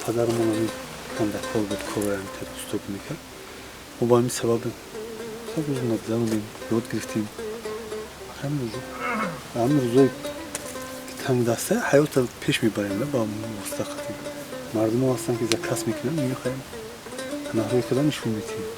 Падарамон ҳамин кандакор буд, корро ҳамин устод мекард. Мо ба ҳамин сабаб рӯз нагзаронидем, ёд гирифтем. Ҳамин рӯзое ки тангдаста ҳаётро пеш мебарем ба восита қатӣ. Мардумо ҳастанд, ки заказ мекунанд, мехоҳем ҳунарҳои худро нишон медиҳем.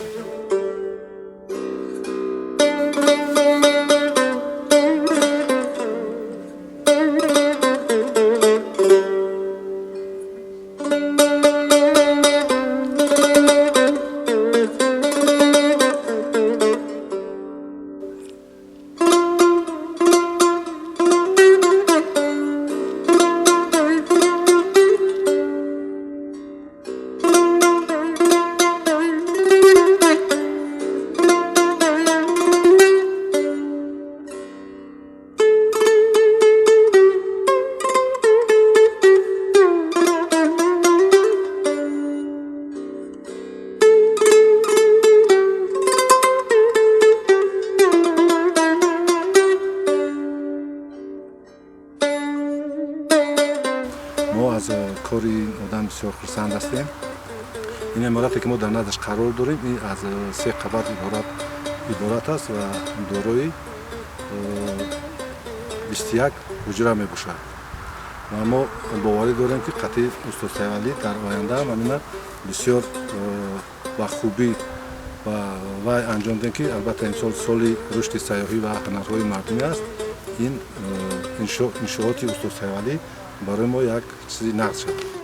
Мо аз кори ин одам бисёр хурсанд ҳастем. Ин иморате, ки мо дар наздаш қарор дорем, ин аз се қабат иборат аст ва дорои 21 ҳуҷра мебошад. Ва мо боварӣ дорем, ки қатъи устод Сайфалӣ дар оянда ҳам ҳамина бисёр ба хубӣ ва вай анҷом дем, ки албатта имсол соли рушди сайёҳӣ ва ҳунарҳои мардумӣ аст. Ин иншооти устод Сайфалӣ барои мо як чизи нағз шавад.